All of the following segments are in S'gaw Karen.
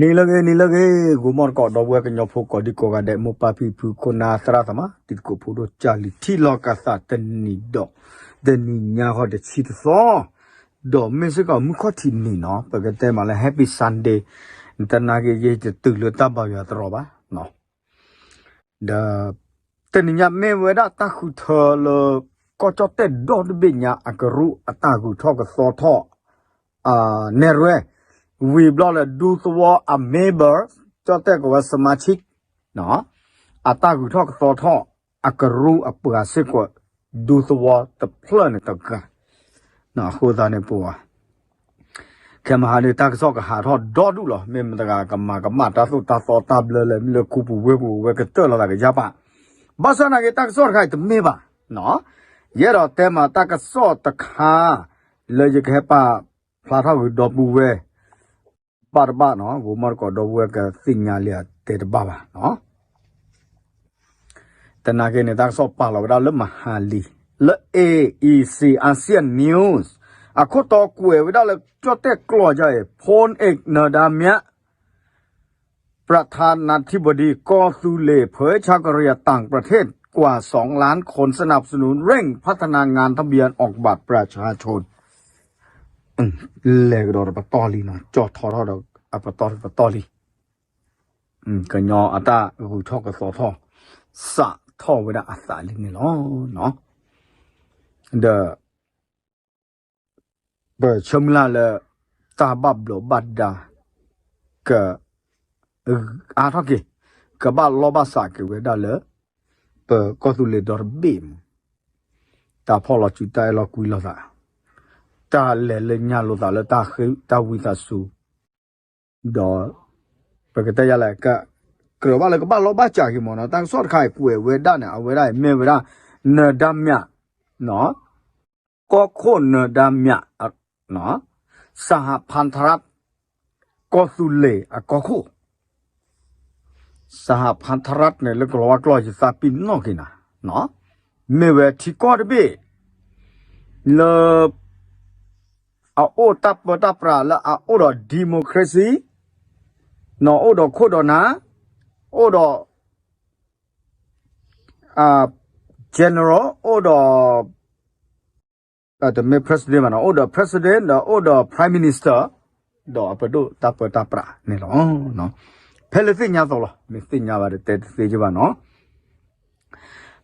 နံၤလၢအဂ့ၤ နံၤလၢအဂ့ၤ ဂိၤမီၢ်တကိး ဒီပုၢ်ဝဲၢ်ကညီဖိကိးဒံကိးဂၤဒဲး မိၢ်ပၢ်ဖံဖု ခိၣ်နၢ်သရၣ်သမါ တံၤသကိးဖိဒိၣ် ကၢ်လံၤ ထံၣ်လိာ်ကသးတနံၤဒီး တနံၤညါဃီတဆံတသီ ဒီးမ့ၢ်စ့ၢ်ကီးမုၢ်ခီၣ်ထံးနံၤနီၤ ပကတဲမးလၢ Happy Sunday တနာ်က့ၤယဲယတတုၤလၢတၢ်ဘါယွၤတရီၤဘၣ် ဒီး တနံၤညါမ့ၢ်ဝဲဒၣ်တၢ်ဃုထၢလၢ ကီၢ်ကၠီၣ်တဲၣ်ဒီတဘ့ၣ်ညါအကရူၢ်အတၢ်ဂုၤထီၣ်ကသီထီၣ် နဲၣ်ရွဲၣ် ဝံၤဘျီလၢဒူသဝီအ member ကၠီၣ်တဲၣ်ကဝဲ စမါဆံး အတၢ်ဂုၤထီၣ်ကသီထီၣ် အကရူၢ်အပှၤစ့ၢ်ကီး ဒူသဝီတဖျၢၣ်န့ၣ်တဂၤ အဃိသတးန့ၣ်ပဝဲ ခဲမဟါန့ၣ် တၢ်ကစီၣ်ကဟးထီၣ်ဒီဒူၣ်လီၤ. မ့ၢ်မတဂၤကမၤကမၣ်တၢ်သိၣ်တၢ်သီတၢ်ဘျၢလၢ မ့ၢ်လၢခူပူၤဝ့ၢ်ပူၤဝဲကတၢၢ်လီၤသးကယါပာ် ဘၣ်ဆၣ်နာ်က့ တၢ်ကစီၣ်တခါအံၤတမ့ၢ်ဘၣ် ယအဲၣ်ဒိးတဲမးတၢ်ကစီၣ်တခါ လၢယကဟဲပာ်ဖျါထီၣ်ဂ့ၤဒီပုၢ်ဝဲၢ် ဘၣ်တဘၣ်နီၤ ဂိၤမီၢ်တကိးဒီပုၢ်ဝဲၢ်ကသ့ၣ်ညါလံအတဲတဘၣ်ဘၣ်နီၤ တနာ်က့န့ၣ် တၢ်ကစီၣ်ပာ်လီၤဝဲဒၣ်လၢမဟါလံ လၢ A E C Asia News အခိၣ်တီကွဲးဝဲဒၣ်လၢကၠီၣ်တဲၣ်ကျိာ်ယါအံၤ พลเอกเนอดาเมียะ ประธานาธิบดีเกาะสุเหร่ เผยชาวกะเหรี่ยงต่างประเทศกว่า สองล้านคนสนับสนุนเร่งพัฒนางานทะเบียนออกบัตรประชาชน လဲၤကဒီးတပတီၢ်လံနီၤ ကၠီၣ်ထီထီၣ်ဒီး အပတီၢ်တပတီၢ်လံ ကညီအတၢ်ဂုၤထီၣ်ကသီထီၣ် စးထီၣ်ဝဲဒၣ်အသးလံန့ၣ်လီၤ. ဒီး ပဆၢမုၢ်လၢ်လၢ တၢ်ဘၣ်ဘျီးဘၣ်ဒါ က အါထီၣ်က့ၤ ကဘၣ်လီၢ်ဘၣ်စးက့ၤဝဲဒၣ်လၢ ပကီၢ်သူလ့ၤဒီတဘ့ၣ်မး တၢ်ဖီၣ်လီၤစုတၢ်အဲၣ်လီၤကွံလိာ်သး တၢ်လဲၤလၢညါလိာ်သးလၢတၢ်ဃ့တၢ်ဝံသးစူၤ ဒီး ပကတဲယၤလဲၣ် ကြၢးဘၣ်လၢကဘၣ်လီၢ်ဘၣ်စးက့ၤမးနီၤ တၢ်ကစီၣ်တခါအံၤကွဲးဝဲဒၣ်န့ၣ် အဝဲဒၣ်အံၤမ့ၢ်ဝဲဒၣ် နၢၤဒါမျး ကီၢ်ခိၣ်နၢၤဒါမျး စဟၣ်ဖၣ်ထရၣ် ကီၢ်သူလ့ၤအကီၢ်ခိၣ် စဟၣ်ဖၣ်ထရၣ်န့ၣ် လၢကလီၤဝါကျိာ်ယသးပ့ၤနီၣ်က့ၤနၤ မ့ၢ်ဝဲထံကီၢ်တဘ့ၣ် လၢ အအိၣ်တၢ်ပၢတၢ်ပြးလၢအအိၣ်ဒီး democracy နီၢ်အိၣ်ဒီးခိၣ်ဒီးနၢ် အိၣ်ဒီး general အိၣ်ဒီး တမ့ၢ် president ဘၣ်နီၤ အိၣ်ဒီး president ဒီးအိၣ်ဒီး prime minister ဒီးအပဒိၣ်တၢ်ပၢတၢ်ပြးန့ၣ်လီၤ. ဖဲလၢသ့ၣ်ညါသိးလီၤ မ့ၢ်သ့ၣ်ညါဘၣ်ဒီးတဲတသ့က့ဘၣ်နီၤ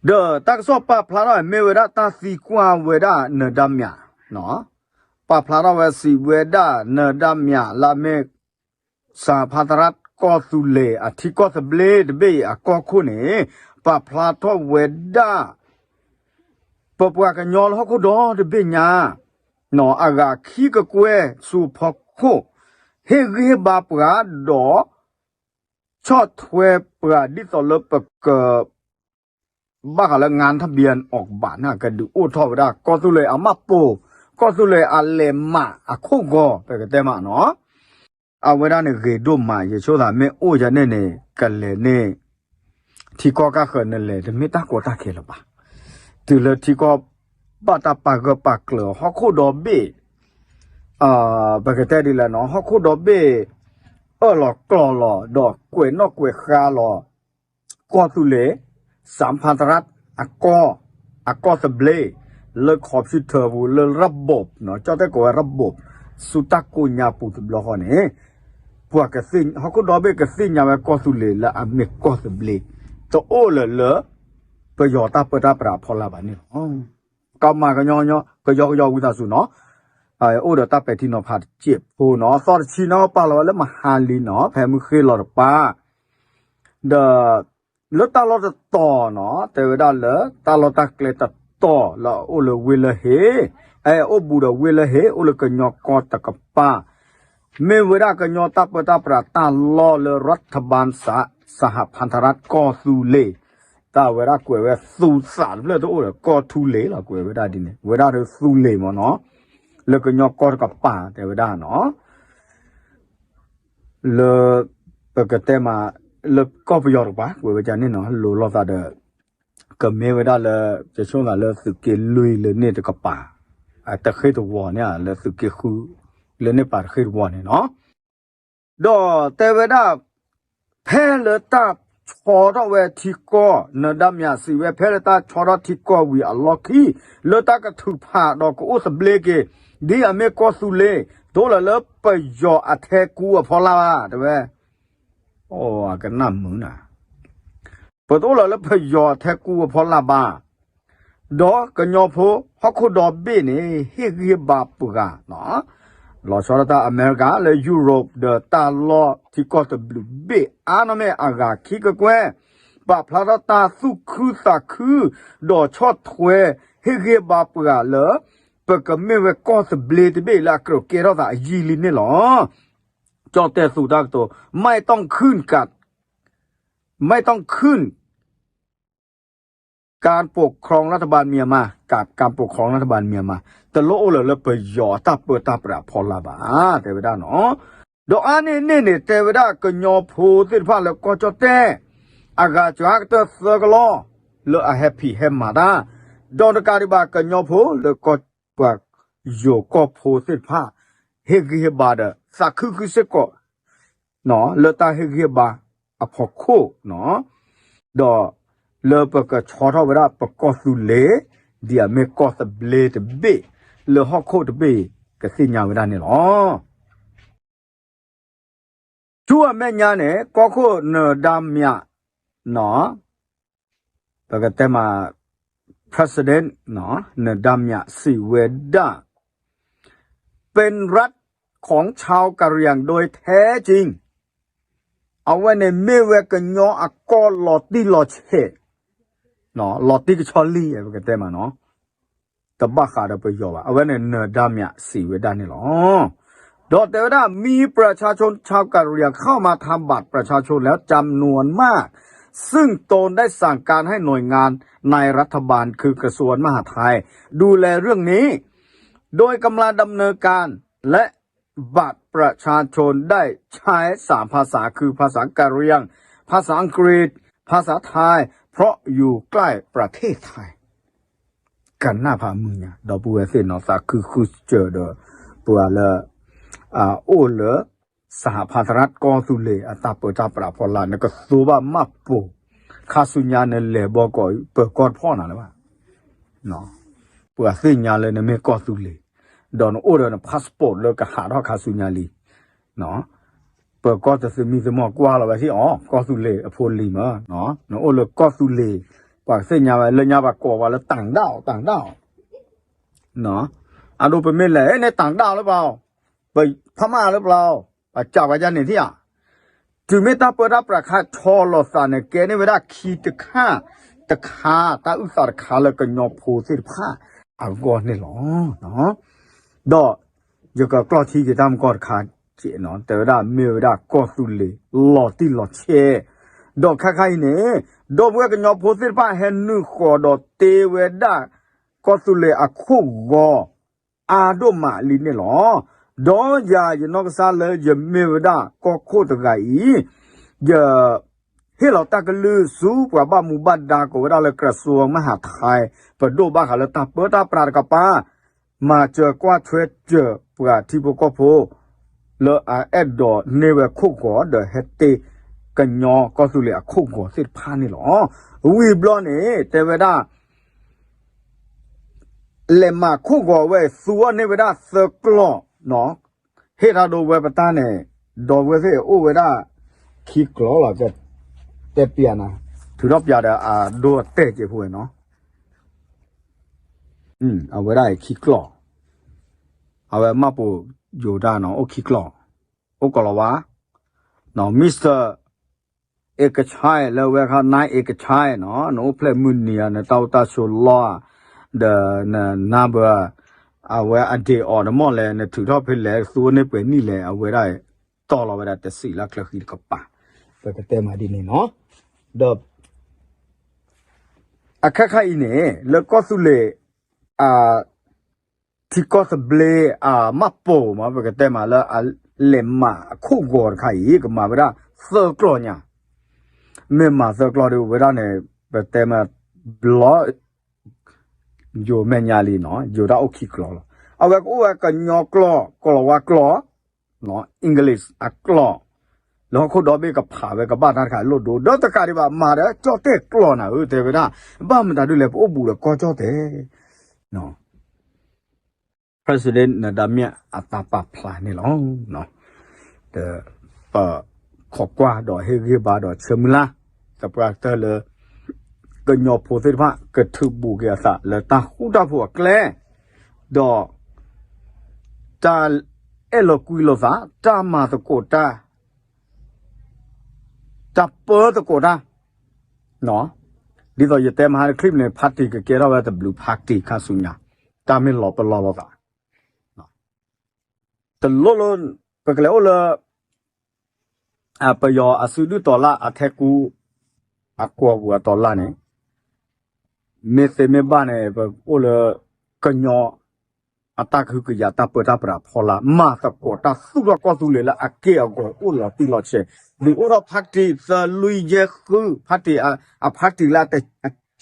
ဒီးတၢ်ကစီၣ်ပာ်ဖျါထီၣ်မ့ၢ်ဝဲဒၣ်တၢ်သံကွၢ်ဝဲဒၣ်နၢၤဒါမျး ပာ်ဖျါထီၣ်ဝဲစံးဝဲဒၣ်နၢၤဒါမျးလၢအမ့ၢ် စဟၣ်ဖၣ်ထရၣ်ကီၢ်သူလ့ၤအထံကီၢ်သဘျ့တဘ့ၣ်အံၤအကီၢ်ခိၣ်န့ၣ် ပာ်ဖျါထီၣ်ဝဲဒၣ် ပပှၤကညီလၢဟီၣ်ခိၣ်ဒီတဘ့ၣ်ညါ နီၢ်အဂၤခံကကွဲၢ်ဆူအဖီခိၣ် ဟ့ၣ်ဂံၢ်ဟ့ၣ်ဘါပှၤဒီး ဆီၣ်ထွဲပှၤဒ်သိးလၢပက ဘၣ်ဃးလၢ งานทะเบียนออกบัตร န့ၣ် ကဒုးအိၣ်ထီၣ်ဝဲဒၣ် ကီၢ်သူလ့ၤအမးပိာ် ကီၢ်သူလ့ၤအလဲၤမးအခိၣ်ဂီၤ ပကတဲမးနီၤ အဝဲဒၣ်န့ၣ်ဂ့ၤဒိၣ်မး ယဆိသးမ့ၢ်အိၣ်ယၤန့ၣ်န့ၣ် ကလဲၤန့ၣ် ထံကီၢ်ကၢ်ဃၢၤနလဲၤ တမ့ၢ်တၢ်ကီတၢ်ခဲလၢၤဘၣ်. တုၤလၢထံကီၢ်ဘၣ်တၢ်ပာ်ဂၢၢ်ပာ်ကျၢၤ ဟီၣ်ခိၣ်ဒီဘ့ၣ် ပကတဲဒ်လဲၣ်နီၤ ဟီၣ်ခိၣ်ဒီဘ့ၣ် အၢၣ်လီၤကျီၢ်လီၤ ဒီးကွဲးနီၣ်ကွဲးဃါလီၤ ကီၢ်သူလ့ၤ စဟၣ်ဖၣ်ထရၣ် အကီၢ် အကီၢ်သဘျ့ လၢ computer ပူၤ လၢ ระบบ နီၤ ကၠီၣ်တဲၣ်ကိးဝဲ ระบบ ဆူတၢ်ကိးညါပူၤတဘျီဃီန့ၣ် ပှၤကသ့ၣ် ဟီၣ်ခိၣ်ဒီဘ့ၣ်ကသ့ၣ်ညါဝဲကီၢ်သူလ့ၤလၢအမ့ၢ်ကီၢ်သဘျ့ တအိၣ်လၢၤလၢ ပယီၤတၢ်ပၢတၢ်ပြးအဖီလာ်ဘၣ်န့ၣ်လီၤ. ကမၤကညီ ကယီကယီဝံသးစူၤနီၤ အိၣ်ဒီးတၢ်ပဲာ်ထံနီၤဖးတစဲးဖိနီၤ သီတဆံနီၤ ပာ်လီၤဝဲလၢမဟါလံနီၤ ဖဲမုၢ်ဃ့လီၤတပၢ် ဒီး လၢတၢ်လီၢ်တတီၤနီၤ တဲဝဲဒၣ်လၢ တၢ်လီၢ်တၢ်ကျဲတတီၤလၢအအိၣ်လၢဝ့ၢ်လၢဟ့ အအိၣ်ဘူးဒီးဝ့ၢ်လၢဟ့ အိၣ်လၢကညီကီၢ်တကပၤ မ့ၢ်ဝဲဒၣ်ကညီတၢ်ပၢတၢ်ပြးတၢ်လီၢ်လၢ รัฐบาลสหพันธรัฐ ကီၢ်သူလ့ၤ တၢ်ဝဲဒၣ်ကွဲးဝဲသူသးတဖျၢၣ်တအိၣ်ဒီး ကီၢ်ထူလ့ၤလီၤ ကွဲးဝဲဒၣ်ဒ်န့ၣ် ဝဲဒၣ်ဒီးသူလ့ၤမ့ၢ်နီၤ လၢကညီကီၢ်တကပၤ တဲဝဲဒၣ်နီၤ လၢ ပကတဲမး လၢကီၢ်ပယီၤတကပၤ ကွဲးဝဲဒ်န့ၣ်နီၤ လိၤလိာ်သးဒီး ကမ့ၢ်ဝဲဒၣ်လၢ ယဆိကမိၣ်လၢသုးက့လွံၢ်လၢန့ၣ်တကပၤ တဃ့ၢ်တဝီၤန့ၣ် လၢသုးက့ဃု လၢန့ၣ်ပၤတဃ့ၢ်တဝီၤန့ၣ်နီၤ ဒီးတဲဝဲဒၣ် ဖဲလၢတၢ်ဆီထီၣ်ဝဲထံကီၢ် နၢၤဒါမၠးစံးဝဲ ဖဲလၢတၢ်ဆီထီၣ်ထံကီၢ်ဝံၤအလီၢ်ခံ လၢတၢ်ကထုးဖးဒီးကအိၣ်သဘျ့က့ၤ ဒ်အမ့ၢ်ကီၢ်သူလ့ၤ တအိၣ်လၢၤလၢပယီၤအထဲကူအဖီလာ်ဘၣ် တဲဝဲ အကနၣ်မုာ်နၤ ပတအိၣ်လၢၤလၢပယီၤအထဲကူအဖီလာ်ဘၣ် ဒီးကညီဖိဟီၣ်ခိၣ်ဒီဘ့ၣ်န့ၣ် ဟ့ၣ်ဂံၢ်ဟ့ၣ်ဘါပှၤ လီၤဆီဒၣ်တၢ်အမဲရကၤလၢ Europe ဒီးတၢ်လီၢ်ထံကီၢ်တဘျုးဘ့ၣ်အါနီၢ်မ့ၢ်အဂၤခံကကွဲၢ် ပာ်ဖျါထီၣ်တၢ်သူၣ်ခုသးခု ဒီးဆီၣ်ထွဲဟ့ၣ်ဂံၢ်ဟ့ၣ်ဘါပှၤလၢ ပကမ့ၢ်ဝဲကီၢ်သဘျ့တဘ့ၣ်လၢအကြၢးကဲထီၣ်သးအယံာ်လံန့ၣ်လီၤ. ကၠီၣ်တဲၣ်သူတၢ်ကတိၤ ไม่ต้องขึ้นกับ ไม่ต้องขึ้น การปกครองรัฐบาลเมียนมา กับการปกครองรัฐบาลเมียนมา တလိၣ်အိၣ်လၢၤလၢပယီၤအတၢ်ပၢတၢ်ပြးအဖီလာ်ဘၣ် တဲဝဲဒၣ်နီၤ ဒီးအါန့ၢ်န့ၣ်န့ၣ် တဲဝဲဒၣ်ကညီဖိသ့ၣ်တဖၣ်လၢကီၢ်ကၠီၣ်တဲၣ် အဂၤစှၤကတၢၢ်သၢကလီၢ် လၢအဟဲဖံးဟဲမၤတၢ် ဒီးတကးဒံးဘၣ်ကညီဖိလၢကီၢ် ပှၤယိၤကီၢ်ဖိသ့ၣ်တဖၣ် ဟ့ၣ်ဂံၢ်ဟ့ၣ်ဘါဒီး သးခုဃုာ်စ့ၢ်ကီး လၢတၢ်ဟ့ၣ်ဂံၢ်ဟ့ၣ်ဘါအဖီခိၣ် ဒီးလၢပကဆီထီၣ်ဝဲဒၣ်ပကီၢ်သူလ့ၤ ဒ်အမ့ၢ်ကီၢ်သဘျ့တဘ့ၣ် လၢဟီၣ်ခိၣ်တဘ့ၣ် ကသ့ၣ်ညါဝဲဒၣ်န့ၣ်လီၤ. ဆူအမဲာ်ညါန့ၣ် ကီၢ်ခိၣ်နၢၤဒါမၠး ပကတဲမး President နၢၤဒါမၠးစံးဝဲဒၣ် เป็นรัฐของชาวกะเหรี่ยงโดยแท้จริง အဝဲန့ၣ်မ့ၢ်ဝဲကညီအကီၢ်လီၤတံၢ်လီၤဆဲး လီၤတံၢ်ကဆီလံ ပကတဲမးနီၤ တဘၣ်ဃးဒီးပယီၤဘၣ် အဝဲန့ၣ်နၢၤဒါမၠးစံးဝဲဒၣ်န့ၣ်လီၤ. ဒီးတဲဝဲဒၣ် มีประชาชนชาวกะเหรี่ยงเข้ามาทำบัตรประชาชนแล้วจำนวนมาก ซึ่งตนได้สั่งการให้หน่วยงานในรัฐบาลคือกระทรวงมหาดไทยดูแลเรื่องนี้ โดยกำลังดำเนินการ และบัตรประชาชนได้ใช้สามภาษาคือภาษากะเหรี่ยง ภาษาอังกฤษ ภาษาไทย เพราะอยู่ใกล้ประเทศไทย ကနၣ်ဖးမုၢ်ညါ ဒီပုၢ်ဝဲၢ်သ့ၣ်နီၤ သးခုဃုာ်စၢၤဒီး ပှၤလၢ အိၣ်လၢ สหพันธรัฐ ကီၢ်သူလ့ၤ အတၢ်ပၢတၢ်ပြးဖီလာ် နကသိဘၣ်မးပိာ် ခါဆူညါနလဲၤဘီကီး ပၢၤကီၢ်တဖီၣ်နၤလၢၤဘၣ် ပှၤသ့ၣ်ညါလၢနမ့ၢ်ကီၢ်သူလ့ၤ ဒီးနအိၣ်ဒီးန passport လၢကဟးထီၣ်ခါဆူညါလံ ပၢၤကီၢ်တသမံသမိးကွၢ်လီၤဝဲသ့ၣ်အီၤ ကီၢ်သူလ့ၤအဖိလံၤမး နအိၣ်လၢကီၢ်သူလ့ၤ ပှၤကသ့ၣ်ညါဝဲ လၢညါပှၤကိးပှၤလၢ တၢင်ဒၣ်အီၤ တၢင်ဒၣ်အီၤ အဒိ ပမ့ၢ်လဲၤ အဲ န့ၣ်တၢင်ဒၣ်လၢပှၤအီၤ ပဖးမၢ်လၢပှၤအီၤ ပစံးဝဲဒ်န့ၣ်ထံၣ်ဧါ တုၤမ့ၢ်တၢ်ပၢတၢ်ပြးခါဆီလီၤသးန့ၣ် ကဲန့ၢ်ဝဲဒၣ်ခံတခါ တခါ တၢ်အုၣ်သးတခါလၢကညီဖိသ့ၣ်တဖၣ်အဂီၢ်န့ၣ်လီၤ. ဒီးယကကျီၢ်ထံက့ၤတၢ်မကီၢ်တခါ တဲဝဲဒၣ်မ့ၢ်ဝဲဒၣ်ကီၢ်သူလ့ၤ လီၤတံၢ်လီၤဆဲး ဒီးခဲခါအံၤန့ၣ် ဒီပုၢ်ဝဲၢ်ကညီဖိသ့ၣ်တဖၣ်ဟဲနုာ်ဃီၤဒီးတ့ဝဲဒၣ် ကီၢ်သူလ့ၤအခိၣ်ဂီၤ အါဒိၣ်မးလံန့ၣ်လီၤ. ဒီးယၤယနီၢ်ကစၢ်လၢယမ့ၢ်ဝဲဒၣ်ကီၢ်ခိၣ်တဂၤအံၤ ယဟ့ၣ်လီၤတၢ်ကလုၢ်ဆူပှၤဘၣ်မူဘၣ်ဒါကိးဝဲဒၣ်လၢ กระทรวงมหาดไทย ပဒိၣ်ဘၣ်ဃးလၢတၢ်ပၢတၢ်ပြးတကပၤ မၤစၢၤကွၢ်ထွဲစၢၤပှၤထံဖိကီၢ်ဖိ လၢအအဲၣ်ဒိးန့ၢ်ဝဲခိၣ်ဂီၤ ဒီးဟဲတ့ကညီကီၢ်သူလ့ၤအခိၣ်ဂီၤသ့ၣ်တဖၣ်န့ၣ်လီၤ. ဝံၤဘျီန့ၣ် တဲဝဲဒၣ် လဲၤမၤခိၣ်ဂီၤဝဲ သူအီၤန့ၢ်ဝဲဒၣ်သၢကျီၢ်, ဟ့ၣ်တၢ်ဒိဝဲပတၢ်န့ၣ် ဒီပုၢ်ဝဲၢ်သ့ၣ်အိၣ်ဝဲဒၣ် ခံကျီၢ်လီၤ, တဲပျးနၤ, ထုးထီၣ်ပျးဒီးအဒိအတဲာ်က့ၤဖိဝဲနီၤ, အဝဲဒၣ်အံၤခံကျီၢ်, အဝဲမၢ်ပိာ်ယိၤတၢ်နီၤ အိၣ်ခံကျီၢ်, အိၣ်ကိးလီၤဝါ, Mister เอกชัย လၢဝဲခါ นายเอกชัย နီၤ, နအိၣ်ဖျဲၣ်မုၢ်နံၤဧါ, နတၢ်အိၣ်တၢ်ဆိးလီၤဧါ, ဒီးနနါဘၢ, အဝဲအဒ့အီၤတမီၢ်လဲၣ်, နထုးထီၣ်ဖဲလဲၣ်, သူန့ၢ်ပှဲၤနံၣ်လဲၣ်, အဝဲဒၣ် တီၢ်လီၤဝဲဒၣ်တစံးလၢချၢဃံတကပၤ, ပကတဲမးဒ်န့ၣ်နီၤ, ဒီး အခဲခါအံၤန့ၣ် လၢကီၢ်သူလ့ၤ အ ထံကီၢ်သဘျ့အမၢ်ပိာ်မး ပကတဲမးလၢအလဲၤမၤအခိၣ်ဂီၤတခါအံၤ ကမၤဝဲဒၣ်သၢကျီၢ်ညါ, မ့ၢ်မၤသၢကျီၢ်ဒ်ဝဲဒၣ်န့ၣ် ပတဲမး ဘျီ ယိၤမဲာ်ညါလံနီၤ, ယိၤတၢ်အိၣ်ခံကျီၢ်လီၤ, အဝဲကအိၣ်ဝဲကညီကျီၢ်, ကိးလီၤဝါကျီၢ်, English အကျီၢ် လၢဟီၣ်ခိၣ်ဒီဘ့ၣ်ကဖးဝဲကဘၣ်တၢ်တခါလိၣ်ဒိ ဒီးတကးဒံးဘၣ်မၤဒီးကၠီၣ်တဲၣ်ကျိာ်နၤဧၢ တဲဝဲဒၣ်, ဘၣ်မတၤဒုလဲၣ် ပအိၣ်ဘူးဒီးကီၢ်ကၠီၣ်တဲၣ် President နဒါမ့ၢ်အတၢ်ပာ်ဖျါန့ၣ်လီၤ. ဒီးပခိးကွၢ်ဒီးဟ့ၣ်ဂံၢ်ဘါဒီးဆၢမုၢ်လၢ် သပှၢ်ကတၢၢ်လၢ ကညီဖိသ့ၣ်တဖၣ် ကထုးဘူးက့ၤအသးလၢတၢ်ဃူတၢ်ဖိးအကျဲ, ဒီး တၢ်အဲၣ်လီၤကွံလိာ်သး, တၢ်မၤသကိးတၢ်, တၢ်ပၢသကိးတၢ်, ဒ်သိးယတဲမဟါတချံၣ်န့ၣ် party ကကဲထီၣ်ဝဲတဘျုး party ခါဆူညါ, တၢ်မ့ၢ်လီၤပလီၢ်လိာ်သး တလိၣ်လၢ ပကလဲၤအိၣ်လၢ ပယီၤအစုဒုၣ်တီၤလၢ်အထဲကူ အကွီၢ်ပူၤအတီၤလၢ်န့ၣ်, မ့ၢ်သ့မ့ၢ်ဘၣ်န့ၣ် ပအိၣ်လၢ ကညီ အတၢ်ကဟုကယာ်တၢ်ပၢတၢ်ပြးဖီလာ် မၤသကိးတၢ်သူၣ်ထီၣ်ကီၢ်သူလ့ၤလၢအက့ၢ်အဂီၤအိၣ်လီၤတံၢ်လီၤဆဲး, ဒုးအိၣ်ထီၣ် party သၢလွံၢ်ယဲၢ်ဃု party အ party လၢအ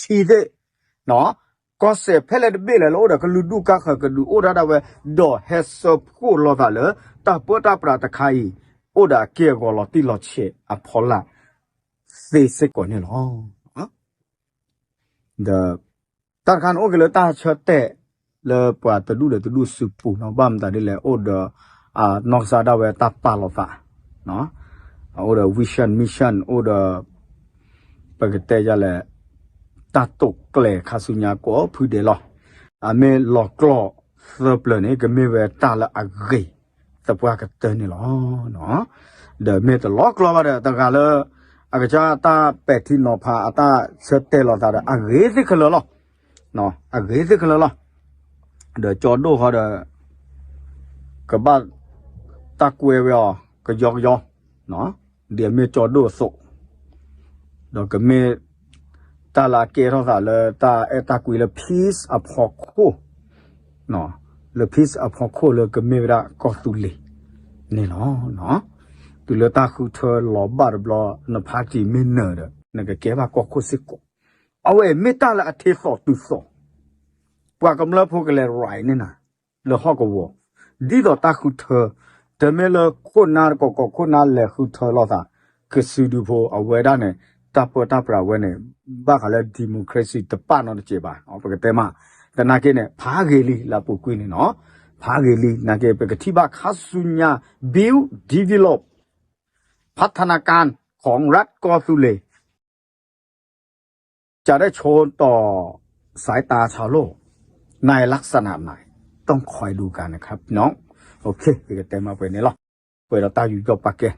ဆံသ့ၣ် ကီၢ်စဲၣ်ဖဲလဲၣ်တဘ့ၣ်လဲၣ် လၢအိၣ်ဒီးကလုာ်ဒူၣ်ကါဃၢၤ ကဒုးအိၣ်ဒၣ်ဒၣ်ဝဲ, ဒီးဟဲဆၢဖှိၣ်လိာ်သးလၢ တၢ်ပၢတၢ်ပြးတခါအံၤ အိၣ်ဒီးအက့ၢ်အဂီၤလီၤတံၢ်လီၤဆဲးအဖီလာ် သ့စ့ၢ်ကီးန့ၣ်လီၤ. ဒီး တၢ်တခါန့ၣ်အိၣ်က့ၤလၢတၢ်ဆၢတဲာ် လၢပှၤတဒူၣ်ဒီးတဒူၣ်စုပူၤနီၤ ဘၣ်မတၤဒ်လဲၣ် အိၣ်ဒီး နီၢ်ကစၢ်ဒၣ်ဝဲတၢ်ပာ်လိာ်သး အိၣ်ဒီး vision mission အိၣ်ဒီး ပကတဲယၤလဲၣ် တၢ်တိာ်ကျဲၤခါဆူညါကိးဖုဒဲးလီၤ. အမ့ၢ်လီၤကျိာ်သၢပျၢၤန့ၣ် ကမ့ၢ်ဝဲတၢ်လၢအဂ့ၤ သပှၢ်ကတၢၢ်န့ၣ်လီၤ. ဒီးမ့ၢ်တလီၤကျိာ်ဘၣ်ဒီး တဂၤလၢ အကစၢ်တၢ်ပဲာ်ထံနီၤဖးအတၢ်ဆၢတဲာ်လိာ်သးဒီး အဂ့ၤသ့ၣ်ခဲလၢာ်လီၤ. အဂ့ၤသ့ၣ်ခဲလၢာ်လီၤ. ဒီးကၠီဒိၣ်ဃီဒီး ကဘၣ်တၢ်ကွဲဝဲအီၤ ကယီကယီ ဒ်အမ့ၢ်ကၠီဒိၣ်အသိး, ဒီးကမ့ၢ်တၢ်လၢအကဲထီၣ်သးလၢတၢ်အဲၣ်တၢ်ကွံလၢ peace အဖီခိၣ်, လၢ peace အဖီခိၣ်လၢကမ့ၢ်ဝဲဒၣ်ကီၢ်သူလ့ၤန့ၣ်လီၤ. တုၤလၢတၢ်ဃုထၢလီၤဘၣ်တဘျီ န party မ့ၢ်နၢၤဒီး နကကဲဘၣ်ကီၢ်ခိၣ်စ့ၢ်ကီး, အဝဲမ့ၢ်တၢ်လၢအထ့သိးတုၤသိး ပှၤကမျၢၢ်ဖိကလဲၤ ride န့ၢ်နၤ လၢဟီၣ်ကဝီၤ, ဒ်သိးတၢ်ဃုထၢ, တမ့ၢ်လၢခိၣ်နၢ်တကိးကိးခိၣ်နၢ်လဲၤဃုထၢလိာ်သး, ကစုဒုဖိအဝဲဒၣ်န့ၣ် တၢ်ပၢတၢ်ပြးဝဲန့ၣ် ဘၣ်ဃးလၢ democracy တပာ်နီတစဲးဘၣ်, ပကတဲမး, သနာ်က့န့ၣ် ဖးဂ့ၤလံလၢအပူၤကွံာ်န့ၣ်နီၤ, ဖးဂ့ၤလံ သနာ်က့ ပကထံၣ်ဘၣ်ခါဆူညါ build, develop, พัฒนาการของรัฐกอสุเล จะได้โชว์ต่อสายตาชาวโลกในลักษณะไหน ต้องคอยดูกันนะครับพี่น้อง. โอเค ပကတဲမးပှဲၤန့ၣ်လီၤ. ပှဲၤဒီးတၢ်ယူးယီၣ်ပာ်ကဲ